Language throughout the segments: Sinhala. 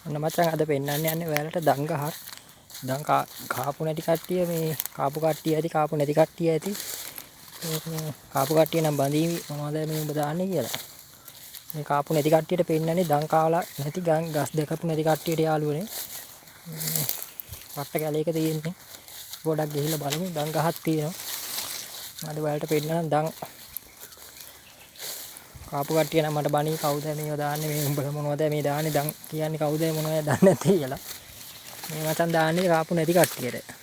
ඔන්න මචං අද පෙන්නන්න යන්නේ ඔයාලට දන් ගහක්. දන් කාපු නැති කට්ටිය මේ කාපු කට්ටිය ඇති කාපු නැති කට්ටිය ඇති. කාපු කට්ටිය නම් බඳීවි මොනවද මේ උඹ දාන්නේ කියලා. මේ කාපු නැති කට්ටියට පෙන්නන්නේ දන් කාලා නැති ගස් දැකපු නැති කට්ටියට යාළුවනේ. වට්ට කැලේක තියෙන්නේ. ගොඩක් ගිහිල්ලා බලමු දන් ගහක් තියෙනවා. අද ඔයාලට පෙන්නනම් දන් කාපු කට්ටිය නම් මට බණී කවුද මේව දාන්නේ මේ උඹලා මොනවද මේ දාන්නේ දන් කියන්නේ කවුද මොනවද දන්නේ නැත්තේ කියලා. මේ මචං දාන්නේ කාපු නැති කට්ටියට.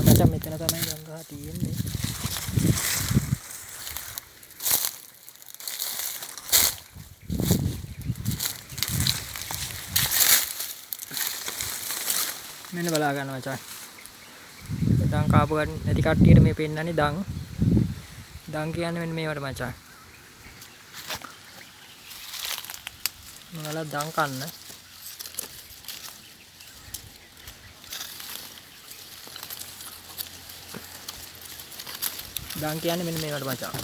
මචං මෙතන තමයි දන් ගහ තියෙන්නේ. මෙන්න බලා ගන්න මචං. දන් කාපු නැති කට්ටියට මේ පෙන්නන්නේ දන්. දන් කියන්නේ මෙන්න මේවට මචං. මොනවාලා දන් කන්න. දන් කියන්නේ මෙන්න මේවට මචං.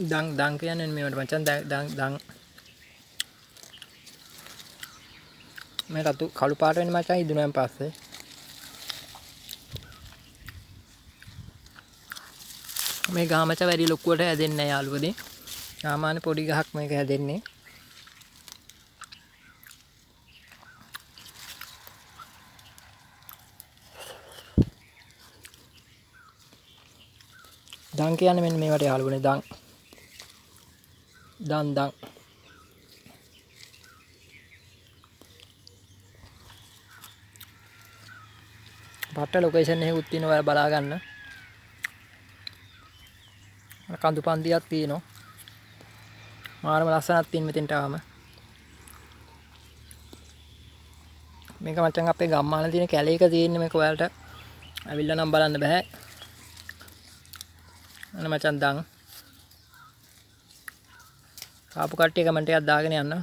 දන් දන් කියන්නේ මේවට මචං. දන් දන් මේ රතු කළු පාට වෙන මචං ඉදුණන් පස්සේ. මේ ගහ මචං වැඩි ලොකුවට හැදෙන්නේ නැහැ යාළුවනේ. සාමාන්‍ය පොඩි ගහක් මේක හැදෙන්නේ. දන් කියන්නේ මෙන්න මේවට යාළුවනේ. දන් දන් දන් පට්ට ලොකේෂන් එකකුත් තියෙනවා ඔයාලා බලා ගන්න. කඳු පන්දියක් තියෙනවා. මාරම ලස්සනක් තියෙන මෙතෙන්ට ආවම. මේක මචං අපේ ගම්මාන තියෙන කැලේක තියෙන්නේ. මේක ඔයාලට ඇවිල්ලා නම් බලන්න බෑ. අන්න මචං දන් කාපු කට්ටිය කමෙන්ට් එකක් දාගෙන යන්න.